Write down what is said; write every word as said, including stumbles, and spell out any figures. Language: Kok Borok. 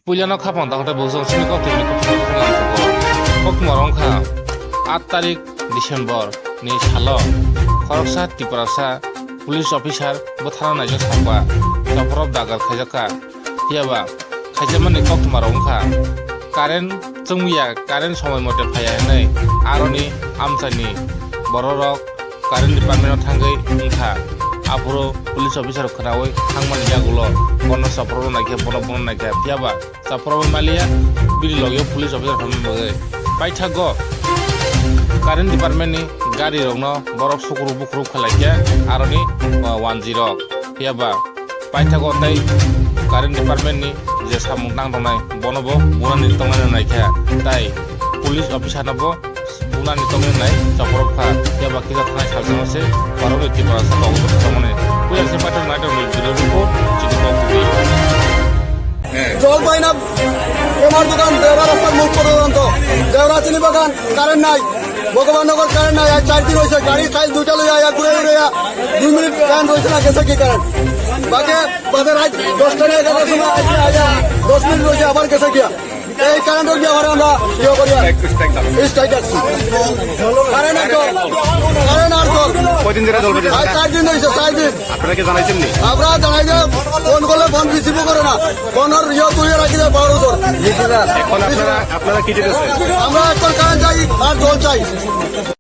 Puilano khapang dakhwte bujong simi koktwmani koktwma koktwma lamsoko. Koktwma rwngkha aat tarik December ni salo khoroksa Tiprasa police officer bwthana naijak sakba, chopropha dagar khaijakha. Phiyaba khaijakmani koktwma rok wngkha current chwngya, current somoi mote phaiya hinwi aroni amchaini bororok current department o thangwi wngkha. Aphuru police officer khwnawi thangmani yagulo bono chopropha naikhe, bono bono naikhe. Phiyaba chopropha maliya bini logio police officer thangmani bagwi. Paithago current department ni gari rokno borok sukuru bukhuru khwlaikhe aroni, uh, one zero. Phiyaba paithago tei current department ni je samung tang tongnai bono bo bunani tongnai naikha, tai police officer no bo bunani tongwi nai chopropha. Phiyaba kisa thanai salsa se borok ni Tiprasa tongo tongmani. Puya se paithak nai tongni bureau report, Chini Kok T V. জল পাই না, আমার দোকান দেওরা রাস্তার মুখ পর্যন্ত, দেওরা চিনি বাগান, কারেন্ট নাই, ভগবাননগর কারেন্ট নাই। আজ চার দিন হয়েছে, গাড়ি কাল দুইটা লইয়া আয়া ঘুরে ঘুরে আয়া, দুই মিনিট কারেন্ট রয়েছে না, গেছে কি কারেন্ট? বাকি বাদে রাত দশটা না এগারোটার সময় আইসে, আয়া দশ মিনিট রয়েছে, আবার গেছে গিয়া। এই কারেন্টের ব্যাপারে আমরা ইয়ে করি আর স্ট্রাইক ডাকছি। কারেন্ট আর জল, কারেন্ট আর জল। কয়দিন ধরে জল বেঁধেছে? আজ চার দিন হয়েছে, চার দিন। আপনারা কি জানাইছেন নি? আমরা জানাই যে ফোন করলে ফোন রিসিভও করে না, ফোনের ইয়ে তুলে রাখি দেয় বারো জন। এখন আপনারা, আপনারা কি চাইতেছেন? আমরা এখন কারেন্ট চাই আর জল চাই।